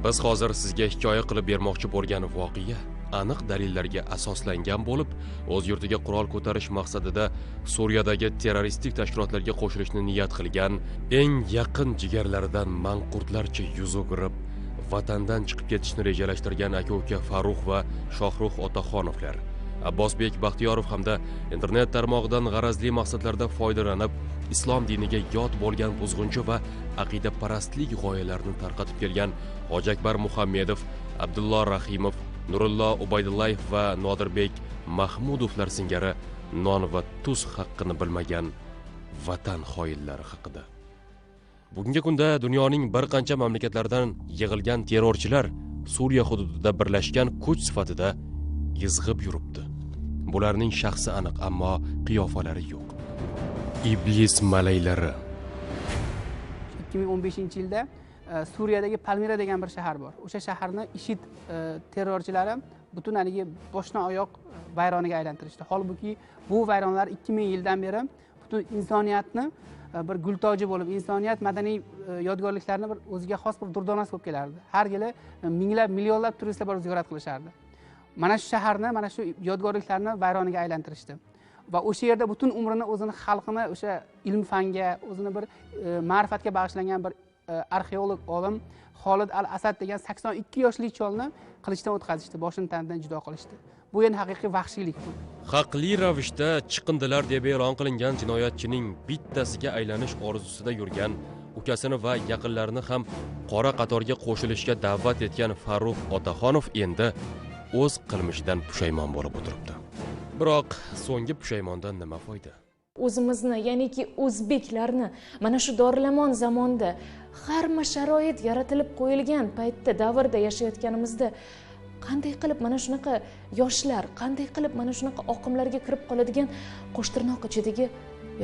Biz hozir sizga hikoya qilib bermoqchi bo'lgan voqea aniq dalillarga asoslangan bo'lib, o'z yurtiga qurol ko'tarish maqsadida Suriyadagi terroristik tashkilotlarga qo'shilishni niyat qilgan eng yaqin jigarlaridan manqurtlarcha yuz o'girib, vatandan chiqib ketishni rejalashtirgan aka-uka Farruh va Shohrux Otaxonovlar, Abbosbek Baxtiyorov hamda internet tarmog'idan g'arazli maqsadlarda foydalanib, islom diniga yot bo'lgan buzg'unchi va aqidaparastlik g'oyalarini tarqatib kelgan Hojiakbar Muhammedov, Abdullo Rahimov, Nurullo Ubaydullayev va Nodirbek Mahmudovlar singari non va tuz haqqini bilmagan vatan xoinlari haqida. Bugungi kunda dunyoning bir qancha mamlakatlaridan yig'ilgan terrorchilar Suriya hududida birlashgan kuch sifatida izg'ib yuribdi. Bularning shaxsi aniq, ammo qiyofalari yo'q. Iblis malaylari. 2015-yilda Suriyadagi Palmira degan bir shahar bor. O'sha shaharni IShID terrorchilari butun haligi boshdan oyoq vayroniga aylantirishdi. Holbuki bu vayronlar 2000 yildan beri butun insoniyatni bir gultoji bo'lib, insoniyat madaniy yodgorliklarini bir o'ziga xos bir durdonasi bo'lib kelardi. Har yili minglab, millionlab turistlar borib ziyorat qilishardi. Mana shu shaharni, mana shu yodgorliklarni vayroniga aylantirishdi. Va o'sha yerda butun umrini o'zini xalqini o'sha ilm fanga, o'zini bir ma'rifatga bag'ishlangan bir arxeolog olim Xolid al-Asad degan 82 yoshli cholni qilichdan o'tkazishdi, boshini tanadan judo qilishdi. Bu endi haqiqiy vahshiylik bu. Haqli ravishda chiqindilar deb e'lon qilingan jinoyatchining bittasiga aylanish orzusida yurgan ukasini va yaqinlarini ham qora qatorga qo'shilishga da'vat etgan Farruh Otaxonov endi o'z qilmishidan pushaymon bo'lib o'tiribdi. Biroq so'nggi pushaymondan nima foyda? O'zimizni, ya'niki o'zbeklarni mana shu dorilamon zamonda harma sharoit yaratilib qo'yilgan paytda, davrda yashayotganimizda qanday qilib mana shunaqa yoshlar, qanday qilib mana shunaqa oqimlarga kirib qoladigan qo'shtirnoq ichidagi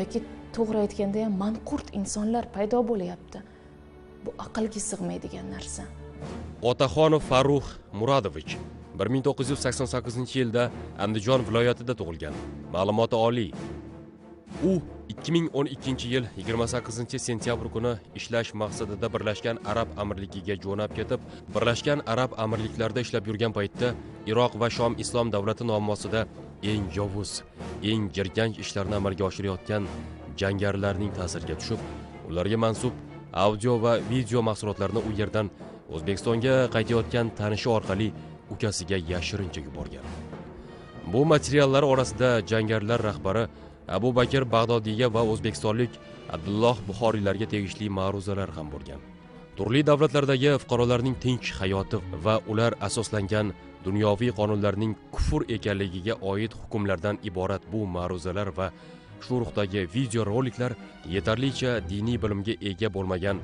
yoki to'g'ri aytganda ham manqurt insonlar paydo bo'lyapti. Bu aqlga sig'maydigan narsa. Otaxonov Farruh Muradovich 1988-yilda Andijon viloyatida tug'ilgan. Ma'lumoti oliy. U 2012-yil 28-sentyabr kuni ishlash maqsadida Birlashgan Arab Amirligiga jo'nab ketib, Birlashgan Arab Amirliklarida ishlab yurgan paytda Iroq va Shom Islom davlati nomosida eng yovuz, eng jirkanch ishlarni amalga oshirayotgan jangarilarning ta'siriga tushib, ularga mansub audio va video mahsulotlarni u yerdan O'zbekistonga qaytayotgan tanishi orqali ukasiga yashirincha yuborgan. Bu materiallar orasida jangarilar rahbari Abu Bakr Bag'dodiyga va o'zbekistonlik Abdulloh Buxoriylarga tegishli ma'ruzalar ham bo'lgan. Turli davlatlardagi fuqarolarning tinch hayoti va ular asoslangan dunyoviy qonunlarning kufr ekanligiga oid hukmlardan iborat bu ma'ruzalar va shu ruhdagi video roliklar yetarlicha diniy bilimga ega bo'lmagan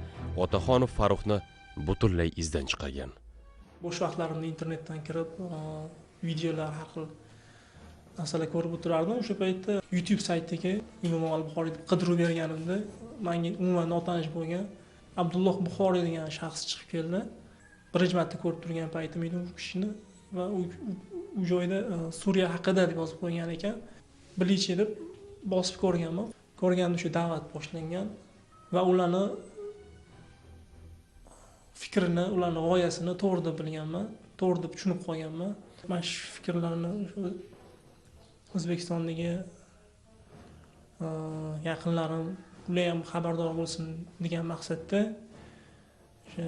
Otaxonov Farruhni butunlay izdan chiqargan. Bo'sh vaqtlarimda internetdan kirib videolar, har xil narsalar ko'rib o'tirardim. O'sha paytda YouTube saytidagi Imom al-Buxoriy deb qidiruv berganimda menga umuman notanish bo'lgan Abdulloh Buxoriy degan shaxs chiqib keldi. Birinchi marta ko'rib turgan paytim edi u kishini va u joyda Suriya haqida deb yozib qo'ygan ekan. Bilish deb bosib ko'rganman. Ko'rganimda shu da'vat boshlangan va ularni fikrini, ularni g'oyasini to'g'ri deb bilganman, to'g'ri deb tushunib qolganman. Mana shu fikrlarni O'zbekistondagi yaqinlarim, ular ham xabardor bo'lsin degan maqsadda o'sha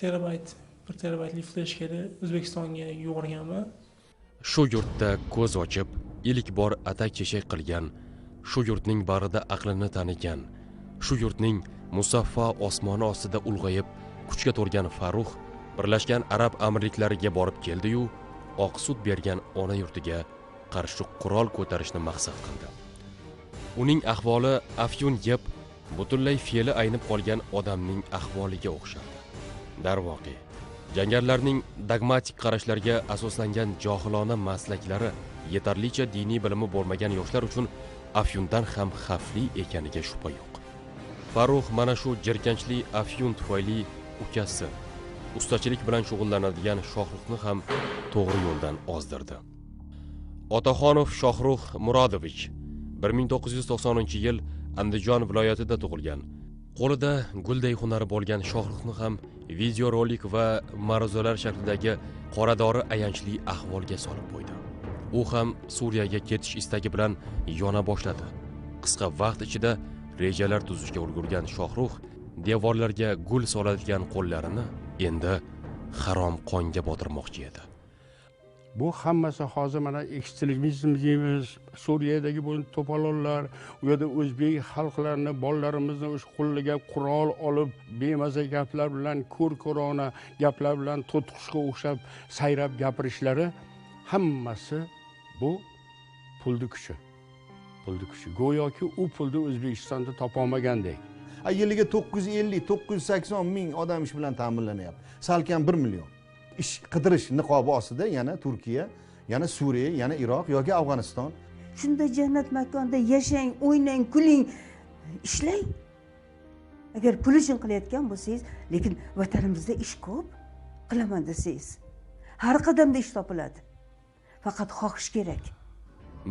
1 terabaytli fleshkani O'zbekistonga yuborganman. Shu yurtda ko'z ochib, ilk bor atak chechak qilgan, shu yurtning bag'rida aqlini tanigan, shu yurtning musaffo osmoni ostida ulg'ayib kuchga to'lgan Farruh Birlashgan Arab Amirliklariga borib keldi-yu, oq sut bergan ona yurtiga qarshi qurol ko'tarishni maqsad qildi. Uning ahvoli afyun yeb, butunlay fe'li aynib qolgan odamning ahvoliga o'xshardi. Darvoqe, jangarilarning dogmatik qarashlarga asoslangan johilona maslaklari yetarlicha diniy bilimi bo'lmagan yoshlar uchun afyundan ham xavfli ekaniga shubha yo'q. Farruh mana shu jirkanchli afyun tufayli ukasi ustachilik bilan shug'ullanadigan Shohruxni ham to'g'ri yo'ldan ozdirdi. Otaxonov Shohrux Muradovich 1990-yil Andijon viloyatida tug'ilgan. Qo'lida gulday hunari bo'lgan Shohruxni ham videorolik va ma'ruzalar shaklidagi qoradori ayanchli ahvolga solib qo'ydi. U ham Suriyaga ketish istagi bilan yona boshladi. Qisqa vaqt ichida rejalar tuzishga ulgurgan Shohrux devorlarga gul soladigan qo'llarini endi harom qonga botirmoqchi edi. Bu hammasi hozir mana ekstremizm deymiz, Suriyadagi bu to'polonlar, u yerda o'zbek xalqlarini, bolalarimizni o'sha qo'liga qurol olib, bemaza gaplar bilan, ko'r-ko'rona gaplar bilan to'tiqushga o'xshab sayrab gapirishlari hammasi bu pulni kuchi. Pulni kuchi. Go'yoki u pulni O'zbekistonda topa olmagandek. Yiliga 950-980 ming odam ish bilan ta'minlanyapti. Salkam 1 million. Ish qidirish niqobi ostida yana Turkiya, yana Suriya, yana Iroq yoki Afg'oniston. Shunda jannat makonda yashang, o'ynang, kuling, ishlang. Agar pul uchun qilayotgan bo'lsangiz, lekin vatanimizda ish ko'p, qilaman desangiz, har qadamda ish topiladi. Faqat xohish kerak.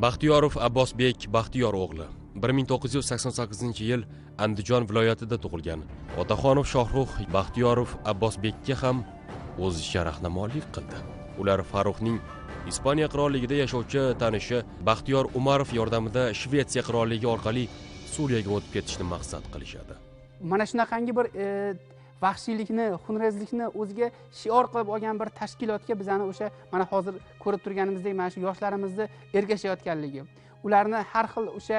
Baxtiyorov Abbosbek Baxtiyor o'g'li 1988-yil Andijon viloyatida tug'ilgan. Otaxonov Shohrux Baxtiyorov Abbosbekka ham o'zicha rahnamolik qildi. Ular Farruxning Ispaniya qirolligida yashovchi tanishi Baxtiyor Umarov yordamida Shvetsiya qirolligi orqali Suriyaga o'tib ketishni maqsad qilishadi. Mana shunaqangi bir vahshiylikni, xunrezlikni o'ziga shior qilib olgan bir tashkilotga bizani o'sha mana hozir ko'rib turganimizdek mana shu yoshlarimizni ergashayotganligi, ularni har xil o'sha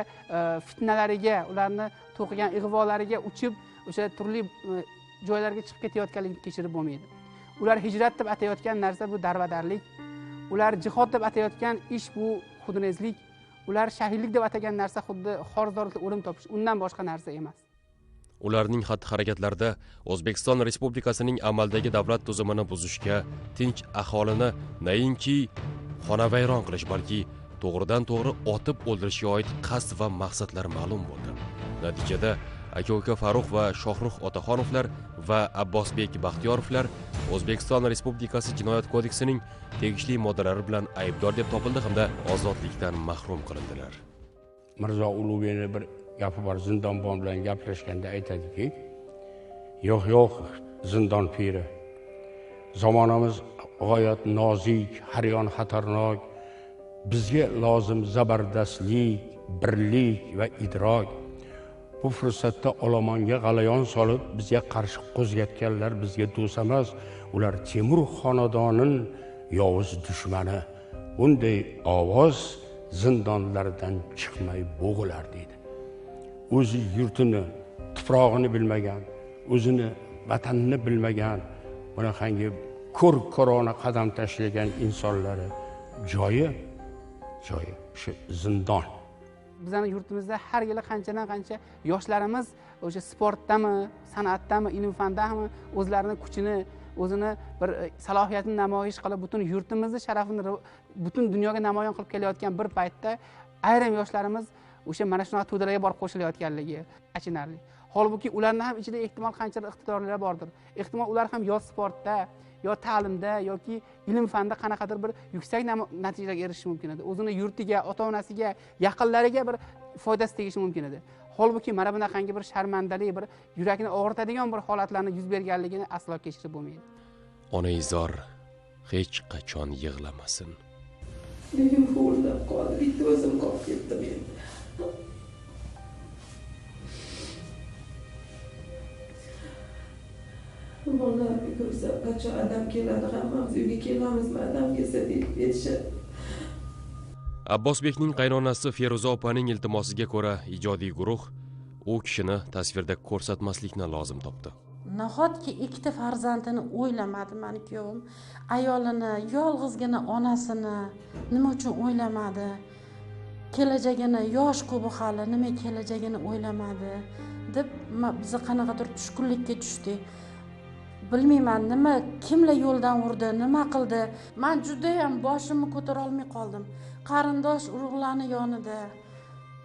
fitnalariga, ularni to'qigan ig'volariga uchib, o'sha turli joylarga chiqib ketayotganligini kechirib bo'lmaydi. Ular hijrat deb atayotgan narsa bu darbadarlik, ular jihod deb atayotgan ish bu xunrezlik, ular shahidlik deb atagan narsa xuddi xorzorlikda o'lim topish, undan boshqa narsa emas. Ularning xatti-harakatlarida O'zbekiston Respublikasining amaldagi davlat tuzumini buzishga, tinch aholini nainki xonavayron qilish, balki to'g'ridan-to'g'ri otib o'ldirishga oid qasd va maqsadlar ma'lum bo'ldi. Natijada aka-uka Farrux va Shohrux Otaxonovlar va Abbosbek Baxtiyorovlar O'zbekiston Respublikasi Jinoyat kodeksining tegishli moddalari bilan aybdor deb topildi hamda ozodlikdan mahrum qilindilar. Mirzo Ulug'bekning bir gapi bor, zindonbon bilan gaplashganda aytadiki, yo'q, yo'q, zindon piri. Zamonamiz g'oyat nozik, har yon xatarnok. Bizga lozim zabardastlik, birlik va idrok. Bu fursatda olomonga g'alayon solib, bizga qarshi qo'zg'atganlar bizga do'st emas, ular Temur xonadonining yovuz dushmani. Bunday ovoz zindonlardan chiqmay bo'g'ilar deydi. O'zi yurtini, tuprog'ini bilmagan, o'zini vatanini bilmagan, bunaqangi ko'r-ko'rona qadam tashlagan insonlari joyi shu zindon. Bizning yurtimizda har yili qanchadan qancha yoshlarimiz o'sha sportdami, san'atdami, ilm fandami o'zlarini kuchini, o'zini bir salohiyatini namoyish qilib, butun yurtimizni sharafini butun dunyoga namoyon qilib kelayotgan bir paytda ayrim yoshlarimiz o'sha mana shunaqa to'dalarga borib qo'shilayotganligi achinarli. Holbuki ularning ham ichida ehtimol qanchalar iqtidorlar bordir. Ehtimol ular ham yo sportda, yo ta'limda yoki ilm fanda qanaqadir bir yuksak natijalarga erishishi mumkin edi. O'zini yurtiga, ota-onasiga, yaqinlariga bir foydasi tegishi mumkin edi. Holbuki mana bunaqangi bir sharmandali, bir yurakni og'ritadigan bir holatlarni yuz berganligini aslo kechirib bo'lmaydi. Onaizor hech qachon yig'lamasin. Uyim huvillab qoldi, bitta o'zim qolib ketdim endi. Bolalarni ko'rsam qachon adam keladi, hammamiz uyga kelamizmi, adam kelsa deb aytishadi. Abbosbekning qaynonasi Feruza opaning iltimosiga ko'ra ijodiy guruh u kishini tasvirda ko'rsatmaslikni lozim topdi. Nahotki ikkita farzandini o'ylamadi mani kuyovim, ayolini, yolg'izgina onasini nima uchun o'ylamadi? Kelajagini, yosh ku bu hali, nima kelajagini o'ylamadi deb biz qanaqadir tushkunlikka tushdik. Bilmayman, nima, kimlar yo'ldan urdi, nima qildi. Men juda ham boshimni ko'tara olmay qoldim. Qarindosh urug'larni yonida,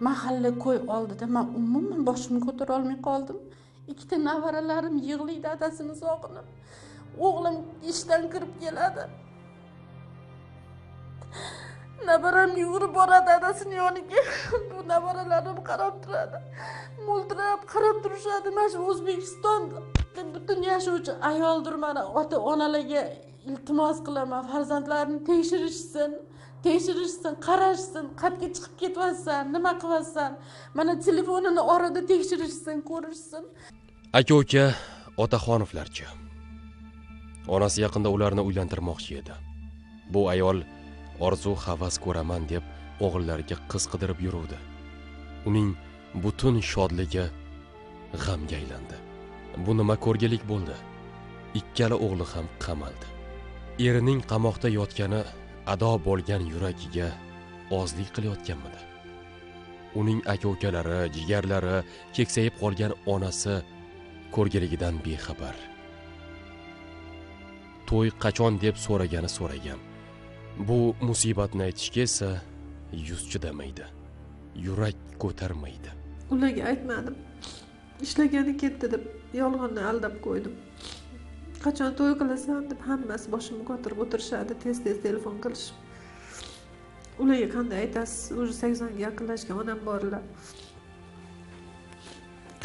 mahalla ko'y oldida men umuman boshimni ko'tara olmay qoldim. Ikkita nevaralarim yig'laydi adasini sog'inib. O'g'lim ishdan kirib keladi. Nabaram yugurib boradi adasini yoniga. Bu nabaralarim qarab turadi. Mo'ltirab qarab turishadi. Mana shu O'zbekistonda butun yashovchi ayoldir. Mana ota-onalarga iltimos qilaman, farzandlarini tekshirishsin, tekshirishsin, qarashsin, qayerga chiqib ketyapsan, nima qilyapsan. Mana telefonini orada tekshirishsin, ko'rishsin. Aka-uka Otaxonovlarchi. Onasi yaqinda ularni uylantirmoqchi edi. Bu ayol orzu havas ko'raman deb o'g'illariga qiz qidirib yuruvdi. Uning butun shodligi g'amga aylandi. Bu nima ko'rgilik bo'ldi? Ikkala o'g'li ham qamaldi. Erining qamoqda yotgani ado bo'lgan yuragiga ozlik qilayotganmidi? Uning aka-ukalari, jigarlari, keksayib qolgan onasi ko'rgiligidan bexabar. To'y qachon deb so'ragani so'ragan. Bu musibatni aytishga esa yuz chidamaydi. Yurak ko'tarmaydi. Ularga aytmadim. Ishlagani ketdi deb yolg'onni aldab qo'ydim. Qachon to'y qilasan deb hammasi boshimni ko'tarib o'tirishadi, tez-tez telefon qilishib. Ularga qanday aytasiz? Уже 80 ga yaqinlashgan onam borlar.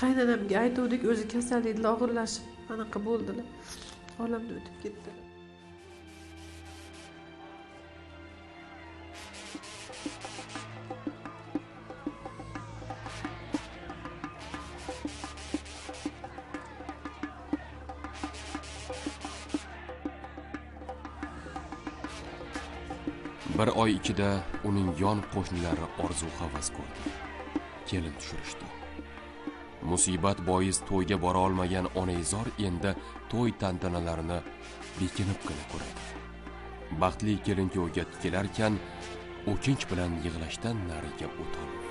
Qaynonamga aytuvdik, o'zi kasal edilar, og'irlashib anaqa bo'ldilar. Olamdan o'tib ketdilar. Bir oy ichida uning yon qo'shnilari orzu havas ko'rdi. Kelin tushirishdi. Musibat bois to'yga bora olmagan onaizor endi to'y tantanalarini bekinibgina ko'radi. Baxtli kelin kuyovga kelarkan, o'kinch bilan yig'lashdan nariga o'tolmaydi.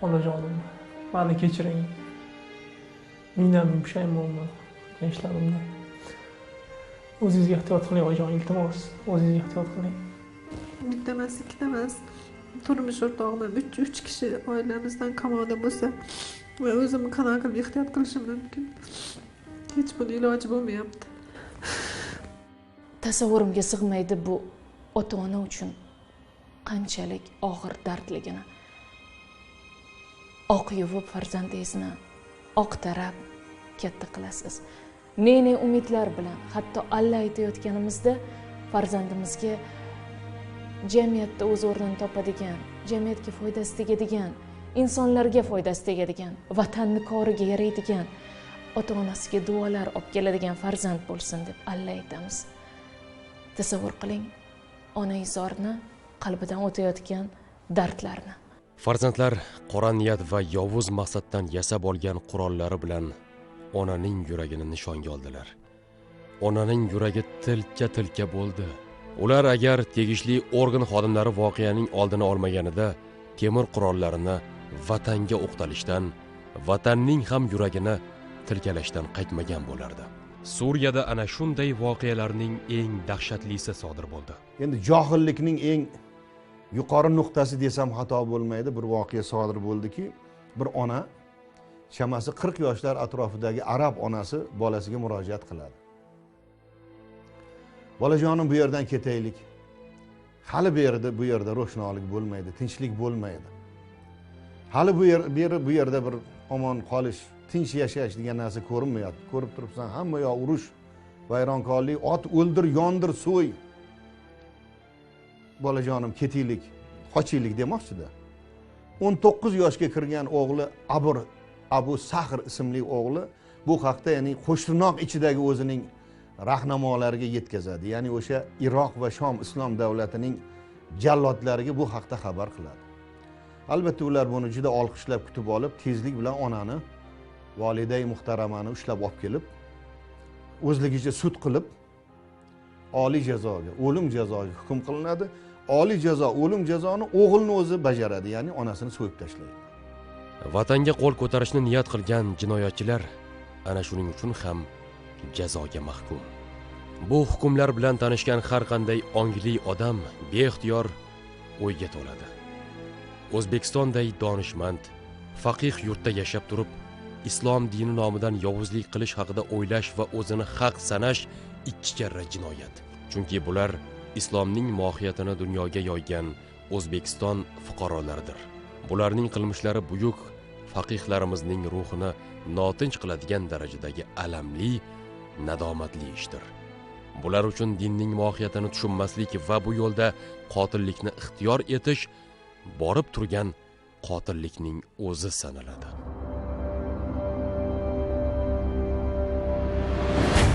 Onajonim, meni kechiring. Mingdan ming pushaymonman qilgan ishlarimdan. O'zingizga ehtiyot qiling, oyijon, iltimos. O'zingizga ehtiyot qiling. Bitta emas, ikkita emas. Turmush o'rtog'im ham 3 kishi oilamizdan qamoqda bo'lsa, va o'zimni qanaqa qilib ehtiyot qilishim mumkin? Hech buni iloji bo'lmayapti. Tasavvurimga sig'maydi bu ota-ona uchun qanchalik og'ir dardligini. Oq yuvib farzandingizni oqtarab katta qilasiz. Ne-ne umidlar bilan, hatto alla aytayotganimizda farzandimizga jamiyatda o'z o'rnini topadigan, jamiyatga foydasi tegadigan, insonlarga foydasi tegadigan, vatanni koriga yaraydigan, ota-onasiga duolar olib keladigan farzand bo'lsin deb alla aytamiz. Tasavvur qiling, onaizorni qalbidan o'tayotgan dardlarni. Farzandlar qora niyat va yovuz maqsaddan yasab olgan qurollari bilan onaning yuragini nishonga oldilar. Onaning yuragi tilka-tilka bo'ldi. Ular agar tegishli organ xodimlari voqeaning oldini olmaganida temir qurollarini vatanga o'qtalishdan, vatanning ham yuragini tilkalashdan qaytmagan bo'lardi. Suriyada ana shunday voqealarning eng dahshatlisi sodir bo'ldi. Endi johillikning eng yuqori nuqtasi desam xato bo'lmaydi. Bir voqea sodir bo'ldiki, bir ona chamasi 40 yoshlar atrofidagi arab onasi bolasiga murojaat qiladi. Bolajonim, bu yerdan ketaylik. Hali bu yerda ro'shnolik bo'lmaydi, tinchlik bo'lmaydi. Hali bu yerda bir omon qolish, tinch yashash degan narsa ko'rinmayapti. Ko'rib turibsan, hamma yoq urush, vayronkorlik, ot o'ldir, yondir, so'y. Bolajonim, ketaylik, qochaylik demoqchida. 19 yoshga kirgan o'g'li Abu Sahr ismli o'g'li bu haqda, ya'ni qo'shtirnoq ichidagi o'zining rahnamolariga yetkazadi. Ya'ni o'sha Iroq va Shom islom davlatining jallodlariga bu haqda xabar qiladi. Albatta ular buni juda olqishlab kutib olib, tezlik bilan onani, voliday muhtaramani ushlab olib kelib, o'zligicha sud qilib, oliy jazoga, o'lim jazoga hukm qilinadi. Oliy jazo, o'lim jazoni o'g'ilni o'zi bajaradi, ya'ni onasini so'yib tashlaydi. Vatanga qo'l ko'tarishni niyat qilgan jinoyatchilar ana shuning uchun ham jazoga mahkum. Bu hukmlar bilan tanishgan har qanday ongli odam beixtiyor o'yga to'ladi. O'zbekistonday donishmand, faqih yurtda yashab turib, Islom dini nomidan yovuzlik qilish haqida o'ylash va o'zini haq sanash ikki karra jinoyat. Chunki bular islomning mohiyatini dunyoga yoygan O'zbekiston fuqarolaridir. Bularning qilmishlari buyuk faqihlarimizning ruhini notinch qiladigan darajadagi alamli, nadomatli ishdir. Bular uchun dinning mohiyatini tushunmaslik va bu yo'lda qotillikni ixtiyor etish borib turgan qotillikning o'zi sanaladi.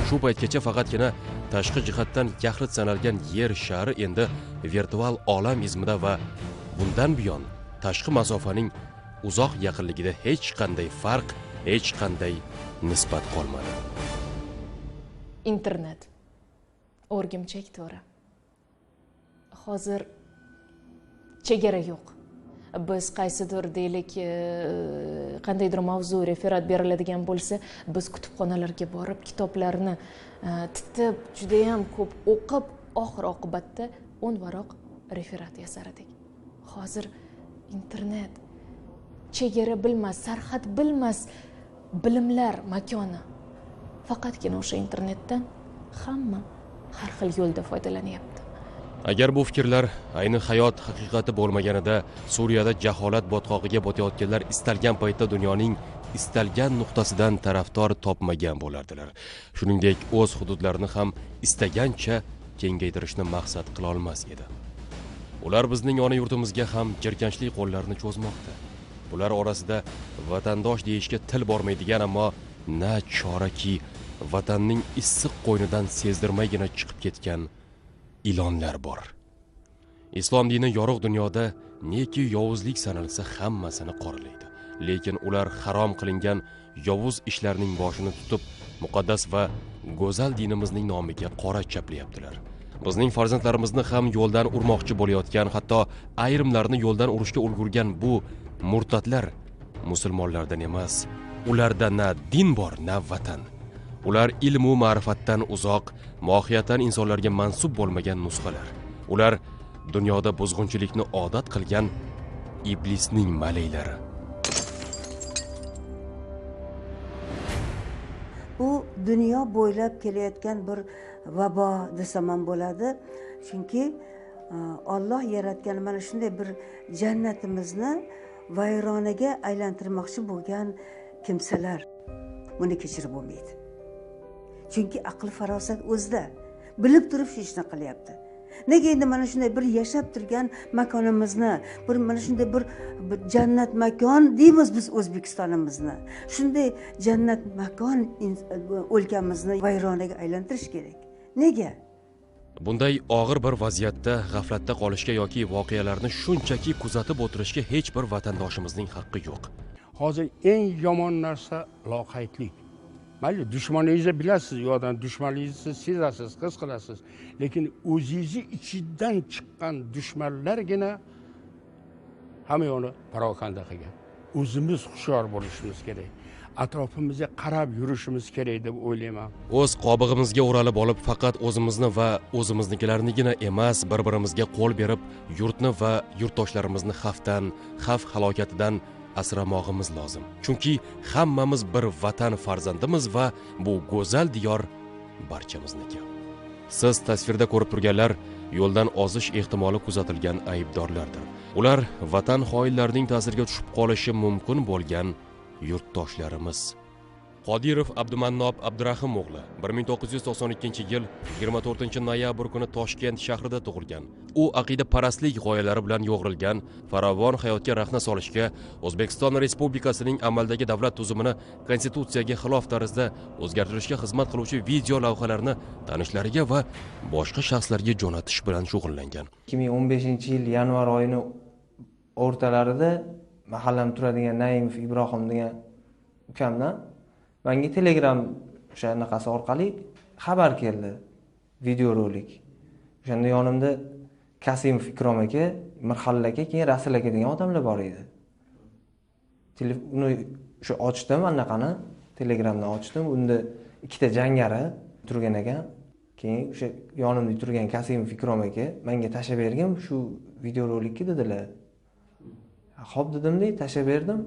Shu paytgacha faqatgina tashqi jihatdan yaxlit sanalgan yer shari endi virtual olam izmida va bundan buyon tashqi masofaning uzoq yaqinligida hech qanday farq, hech qanday nisbat qolmadi. Internet o'rgimchak to'ri. Hozir chegara yo'q. Biz qaysidir deylik, qandaydir mavzu referat beriladigan bo'lsa, biz kutubxonalarga borib kitoblarni titib, juda ham ko'p o'qib, oxir oqibatda 10 varoq referat yasar edik. Hozir internet chegara bilmas, sarhad bilmas bilimlar makoni. Faqatgina o'sha internetdan hamma har xil yo'lda foydalanyapti. Agar bu fikrlar ayni hayot haqiqati bo'lmaganida Suriyada jaholat botqog'iga botayotganlar istalgan paytda dunyoning istalgan nuqtasidan tarafdor topmagan bo'lardilar. Shuningdek, o'z hududlarini ham istagancha kengaytirishni maqsad qila olmas edi. Ular bizning ona yurtimizga ham jirkanchli qo'llarini cho'zmoqda. Bular orasida vatandosh deyishga til bormaydigan, ammo na choraki vatanning issiq qo'ynidan sezdirmaygina chiqib ketgan ilonlar bor. Islom dini yorug' dunyoda neki yovuzlik sanalsa hammasini qoralaydi. Lekin ular harom qilingan yovuz ishlarning boshini tutib, muqaddas va go'zal dinimizning nomiga qora chaplayaptilar. Bizning farzandlarimizni ham yo'ldan urmoqchi bo'layotgan, hatto ayrimlarini yo'ldan urishga ulgurgan bu murtadlar musulmonlardan emas. Ularda na din bor, na vatan. Ular ilmu ma'rifatdan uzoq, mohiyatan insonlarga mansub bo'lmagan nusxalar. Ular dunyoda buzg'unchilikni odat qilgan iblisning malaylari. Bu dunyo bo'ylab kelayotgan bir vabo desam ham bo'ladi. Chunki Alloh yaratgan mana shunday bir jannatimizni vayronaga aylantirmoqchi bo'lgan kimsalar, buni kechirib bo'lmaydi. Chunki aql farosat o'zida, bilib turib shu ishni qilyapti. Nega endi mana shunday bir yashab turgan makonimizni, bir mana shunday bir jannat makon deymiz biz O'zbekistonimizni. Shunday jannat makon o'lkamizni vayronaga aylantirish kerak. Nega? Bunday og'ir bir vaziyatda g'aflatda qolishga yoki voqealarni shunchaki kuzatib o'tirishga hech bir vatandoshimizning haqqi yo'q. Hozir eng yomon narsa loqaydlik. Mayli, dushmaningizni bilasiz, yo'qdan dushmaningizni sezasiz, his qilasiz, lekin o'zingizni ichidan chiqqan dushmanlargina hamma yo'lni parokanda qilgan. O'zimiz hushyor bo'lishimiz kerak, atrofimizga qarab yurishimiz kerak deb o'ylayman. O'z qobig'imizga o'ralib olib, faqat o'zimizni va o'zimiznikilarnigina emas, bir-birimizga qo'l berib, yurtni va yurtdoshlarimizni xavfdan, xavf halokatidan asramog'imiz lozim. Chunki hammamiz bir vatan farzandimiz va bu go'zal diyor barchamizniki. Siz tasvirda ko'rib turganlar yo'ldan ozish ehtimoli kuzatilgan aybdorlardir. Ular vatan xoinlarining ta'siriga tushib qolishi mumkin bo'lgan yurtdoshlarimiz. Qodirov Abdumannob Abdurahim o'g'li 1992-yil 24-noyabr kuni Toshkent shahrida tug'ilgan. U aqidaparastlik g'oyalari bilan yo'g'rilgan, farovon hayotga rahna solishga, O'zbekiston Respublikasining amaldagi davlat tuzumini konstitutsiyaga xilof tarzda o'zgartirishga xizmat qiluvchi video lavhalarni tanishlariga va boshqa shaxslarga jo'natish bilan shug'ullangan. 2015-yil yanvar oyining o'rtalarida mahallamda turadigan Naimov Ibrohim degan ukamdan menga Telegram o'sha anaqasi orqali xabar keldi, videorolik. O'shanda yonimda Kasimov Ikrom aka, Mirxalil aka, keyin Rasul aka degan odamlar bor edi. Uni o'sha ochdim, anaqani Telegramdan ochdim. Unda ikkita jangari turgan ekan. Keyin o'sha yonimda turgan Kasimov Ikrom aka menga tashlab bergan shu videorolikni dedilar. Xo'p dedimda, tashlab berdim.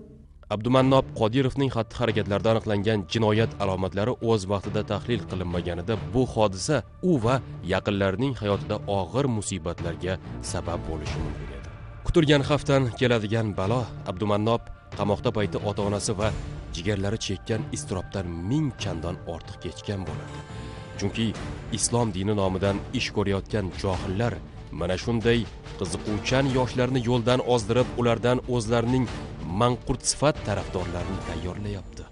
Abdumannob Qodirovning xatti-harakatlarida aniqlangan jinoyat alomatlari o'z vaqtida tahlil qilinmaganida bu hodisa u va yaqinlarining hayotida og'ir musibatlarga sabab bo'lishi mumkin edi. Kutilgan xavfdan keladigan balo Abdumannob qamoqda payti ota-onasi va jigarlari chekkan iztirobdan 1000 chandon ortiq kechgan bo'lardi. Chunki islom dini nomidan ish ko'rayotgan johillar mana shunday qiziquvchan yoshlarni yo'ldan ozdirib, ulardan o'zlarining manqurt sifat tarafdorlarini tayyorlayapti.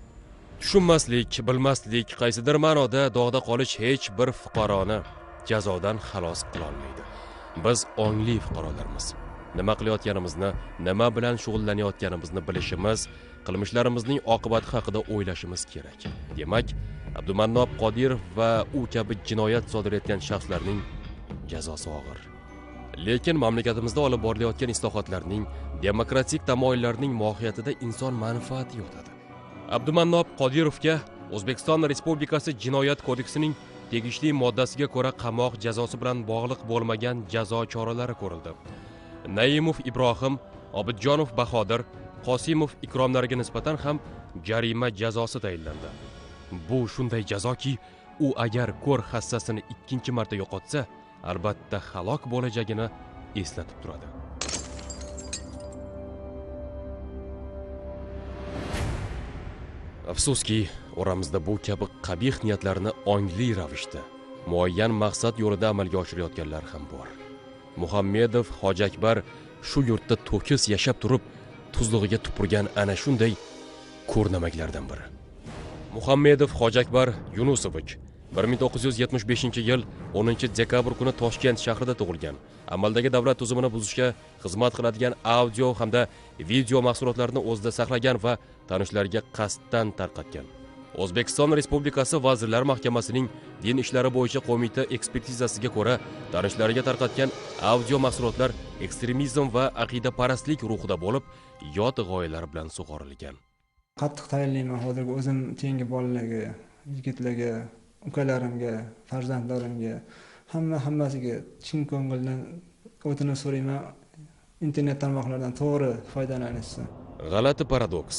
Tushunmaslik, bilmaslik, qaysidir ma'noda dog'da qolish hech bir fuqaroni jazodan xalos qila olmaydi. Biz ongli fuqarolarmiz. Nima qilayotganimizni, nima bilan shug'ullanayotganimizni bilishimiz, qilmishlarimizning oqibati haqida o'ylashimiz kerak. Demak, Abdumannob Qodirov va u kabi jinoyat sodir etgan shaxslarning jazosi og'ir. Lekin mamlakatimizda olib borilayotgan islohotlarning, demokratik tamoyillarning mohiyatida inson manfaati yotadi. Abdumannob Qodirovga O'zbekiston Respublikasi Jinoyat kodeksining tegishli moddasiga ko'ra qamoq jazosi bilan bog'liq bo'lmagan jazo choralari ko'rildi. Naimov Ibrohim, Obidjonov Bahodir, Qosimov Ikromlarga nisbatan ham jarima jazosi tayinlandi. Bu shunday jazoki, u agar ko'r hassasini ikkinchi marta yo'qotsa, albatta halok bo'lajagini eslatib turadi. Afsuski, oramizda bu kabi qabih niyatlarni ongli ravishda muayyan maqsad yo'lida amalga oshirayotganlar ham bor. Muhammedov Hoji Akbar shu yurtda to'kis yashab turib, tuzlig'iga tupurgan ana shunday ko'rnamaklardan biri. Muhammedov Hoji Akbar Yunusovich 1975-yil 10-dekabr kuni Toshkent shahrida tug'ilgan. Amaldagi davlat tuzumini buzishga xizmat qiladigan audio hamda video mahsulotlarini o'zida saqlagan va tanishlariga qasddan tarqatgan. O'zbekiston Respublikasi Vazirlar Mahkamasining din ishlari bo'yicha qo'mita ekspertizasiga ko'ra, tanishlariga tarqatgan audio mahsulotlar ekstremizm va aqidaparastlik ruhida bo'lib, yot g'oyalar bilan sug'orilgan. Qattiq tayinlayman hozirgi o'zim tengi bolalarga, yigitlarga, ukalarimga, farzandlarimga, hammasiga chin ko'ngildan o'tinib so'rayman, internet tarmoqlaridan to'g'ri foydalanishsin. G'alati paradoks.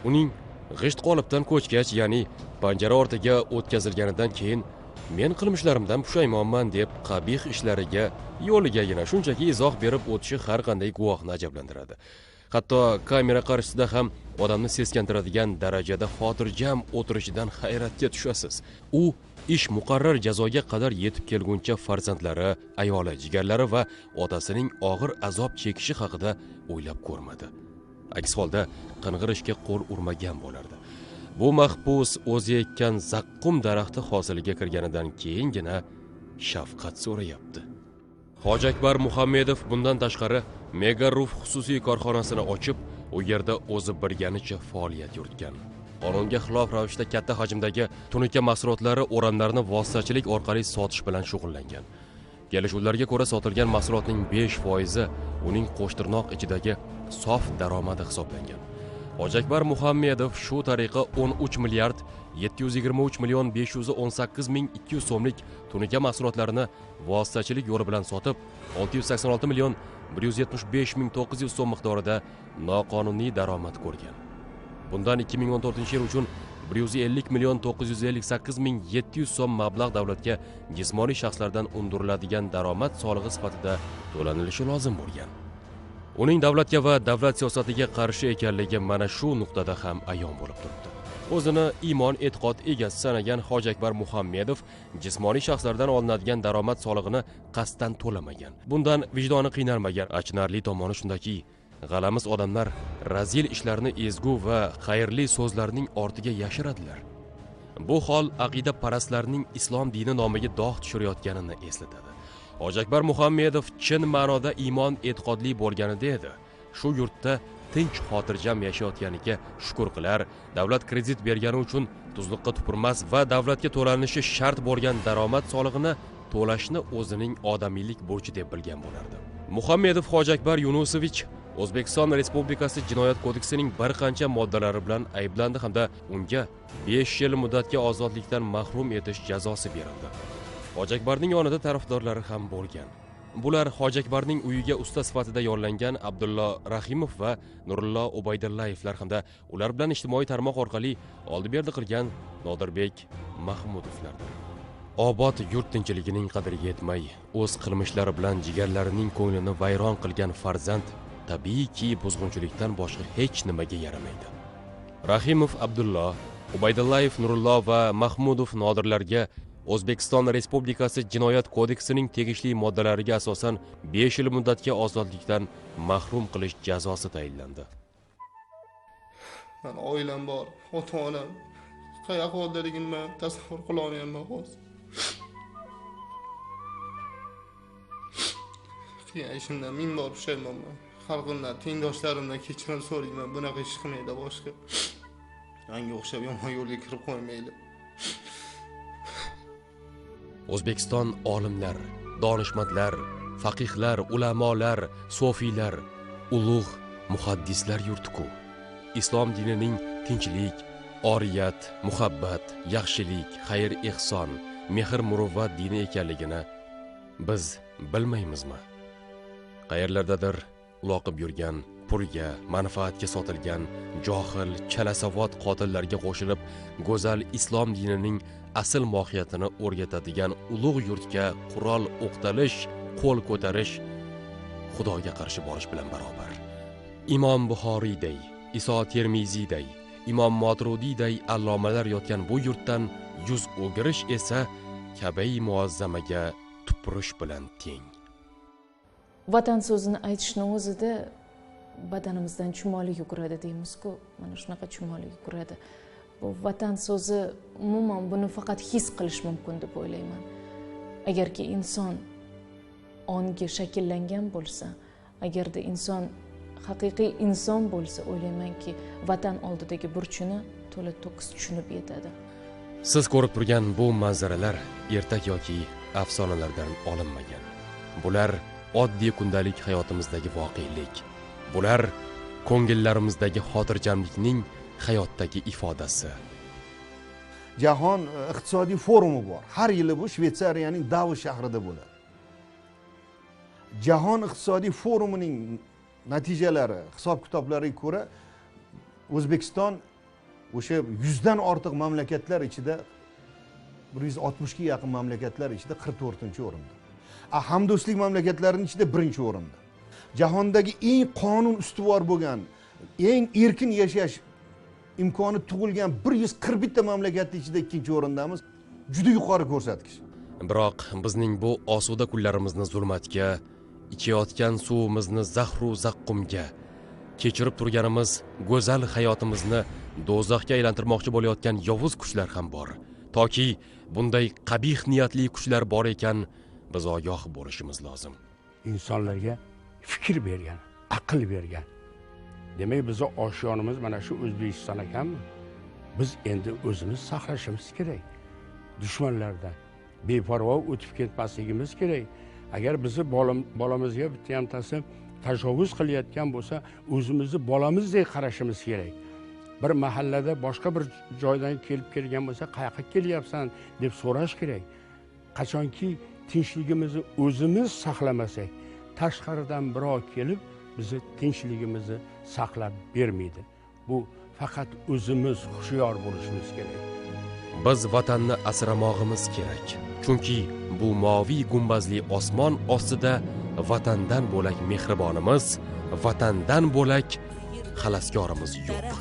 Uning g'isht qolipdan ko'chgach, ya'ni panjara ortiga o'tkazilganidan keyin men qilmishlarimdan pushaymonman deb qabih ishlariga yo'ligagina shunchaki izoh berib o'tishi har qanday guvohni ajablantiradi. Hatto kamera qarshisida ham odamni seskantiradigan darajada xotirjam o'tirishidan hayratga tushasiz. U ish muqarrar jazoga qadar yetib kelguncha farzandlari, ayoli, jigarlari va otasining og'ir azob chekishi haqida o'ylab ko'rmadi. Aks holda qing'ir ishga qo'l urmagan bo'lardi. Bu mahbus o'zi ekkan zaqqum daraxti hosiliga kirganidan keyingina shafqat so'rayapti. Hoji Akbar Muhammedov bundan tashqari Mega Roof xususiy korxonasini ochib, u yerda o'zi bilganicha faoliyat yuritgan. Qonunga xilof ravishda katta hajmdagi tunuka mahsulotlari o'ramlarini vositachilik orqali sotish bilan shug'ullangan. Kelishuvlarga ko'ra sotilgan mahsulotning 5% uning qo'shtirnoq ichidagi sof daromadi hisoblangan. Hoji Akbar Muhammedov shu tariqa 13 milliard 723 million 518 ming 200 so'mlik tunuka mahsulotlarini vositachilik yo'li bilan sotib, 686 million 175 ming 900 so'm miqdorida noqonuniy daromad ko'rgan. Bundan 2014-yil uchun 150 million 958 ming 700 so'm mablag' davlatga jismoniy shaxslardan undiriladigan daromad solig'i sifatida to'lanilishi lozim bo'lgan. Uning davlatga va davlat siyosatiga qarshi ekanligi mana shu nuqtada ham ayon bo'lib turibdi. O'zini iymon e'tiqod egasi sanagan Hoji Akbar Muhammedov jismoniy shaxslardan olinadigan daromad solig'ini qasddan to'lamagan. Bundan vijdoni qiynalmagan. Achinarli tomoni shundaki, g'alamiz odamlar razil ishlarni ezgu va xayrli so'zlarning ortiga yashiradilar. Bu hol aqidaparastlarning islom dini nomiga dog' tushirayotganini eslatadi. Hoji Akbar Muhammedov chin ma'noda iymon e'tiqodli bo'lganida edi, shu yurtda tinch xotirjam yashayotganiga shukr qilar, davlat kredit bergani uchun tuzliqqa tupurmas va davlatga to'lanishi shart bo'lgan daromad solig'ini to'lashni o'zining odamiylik burchi deb bilgan bo'lardi. Muhammedov Hoji Akbar Yunusovich O'zbekiston Respublikasi Jinoyat kodeksining bir qancha moddalari bilan ayblandi hamda unga 5 yil muddatga ozodlikdan mahrum etish jazosi berildi. Hoji Akbarning yonida tarafdorlari ham bo'lgan. Bular Hoji Akbarning uyiga usta sifatida yollangan Abdullo Rahimov va Nurullo Ubaydillayevlar hamda ular bilan ijtimoiy tarmoq orqali oldi-berdi qilgan Nodirbek Mahmudovlardir. Obod yurt tinchligining qadriga yetmay, o'z qilmishlari bilan jigarlarining ko'nglini vayron qilgan farzand tabiiyki buzg'unchilikdan boshqa hech nimaga yaramaydi. Rahimov Abdullo, Ubaydullayev Nurullo va Mahmudov Nodirlarga O'zbekiston Respublikasi Jinoyat kodeksining tegishli moddalariga asosan 5 yil muddatga ozodlikdan mahrum qilish jazosi tayinlandi. Men oilam bor, ota-onam qay ahvoldaligini men tasavvur qila olmayman hozir. Qilgan ishimdan ming bor pushaymonman. Xalqimdan, tengdoshlarimdan kechirim so'rayman. Bunaqa ish qilmaydi boshqa. Menga o'xshab yomon yo'lga kirib qo'ymaydi. O'zbekiston olimlar, donishmandlar, faqihlar, ulamolar, sofiylar, ulug' muhaddislar yurti-ku. Islom dinining tinchlik, oriyat, muhabbat, yaxshilik, xayr-ehson, mehr-muruvvat dini ekanligini biz bilmaymizmi? Qayerlardadir uloqib yurgan, pulga, manfaatga sotilgan johil, chalasavod qotillarga qo'shilib, go'zal islom dinining asl mohiyatini o'rgatadigan ulug' yurtga qurol o'qtalish, qo'l ko'tarish Xudoga qarshi borish bilan barobar. Imom Buxoriyday, Iso Termiziyday, Imom Moturudiyday allomalar yotgan bu yurtdan yuz o'girish esa Kabai muazzamaga tupurish bilan teng. Vatan so'zini aytishni o'zida badanimizdan chumoli yuguradi deymiz-ku, mana shunaqa chumoli yuguradi. Bu vatan so'zi umuman buni faqat his qilish mumkin deb o'ylayman. Agarki inson ongi shakllangan bo'lsa, agarda inson haqiqiy inson bo'lsa, o'ylaymanki, vatan oldidagi burchini to'la to'kis tushunib yetadi. Siz ko'rib turgan bu manzaralar ertak yoki afsonalardan olinmagan. Bular oddiy kundalik hayotimizdagi voqelik. Bular ko'ngillarimizdagi xotirjamlikning hayotdagi ifodasi. Jahon iqtisodiy forumi bor. Har yili bu Shvetsariyaning Davos shahrida bo'ladi. Jahon iqtisodiy forumining natijalari, hisob-kitoblariga ko'ra O'zbekiston o'sha 100 dan ortiq mamlakatlar ichida 160 ga yaqin mamlakatlar ichida 44-o'rinda. Hamdo'stlik mamlakatlarining ichida 1-o'rinda. Jahondagi eng qonun ustuvor bo'lgan, eng erkin yashash imkoni tug'ilgan 141 ta mamlakatning ichida 2-o'rindamiz. Juda yuqori ko'rsatkich. Biroq bizning bu osuda kunlarimizni zulmatga, ichayotgan suvimizni zahru zaqqumga, kechirib turganimiz go'zal hayotimizni do'zaxga aylantirmoqchi bo'layotgan yovuz kuchlar ham bor. Toki bunday qabih niyatli kuchlar bor ekan, biz ogoh bo'lishimiz lozim. Insonlarga fikr bergan, aql bergan. Demak, bizni oshiyonimiz mana shu O'zbekiston ekanmi? Biz endi o'zimiz saqlashimiz kerak. Dushmanlardan beparvo o'tib ketmasligimiz kerak. Agar bizni bolamizga bittasi tajovuz qilayotgan bo'lsa, o'zimizni bolamizdek qarashimiz kerak. Bir mahallada boshqa bir joydan kelib kelgan bo'lsa, qayoqqa kelyapsan deb so'rash kerak. Qachonki tinchligimizni o'zimiz saqlamasak, tashqaridan birov kelib bizni tinchligimizni saqlab bermaydi. Bu faqat o'zimiz hushyor bo'lishimiz kerak. Biz vatanni asramog'imiz kerak. Chunki bu moviy gumbazli osmon ostida vatandan bo'lak mehribonimiz, vatandan bo'lak xaloskorimiz yo'q.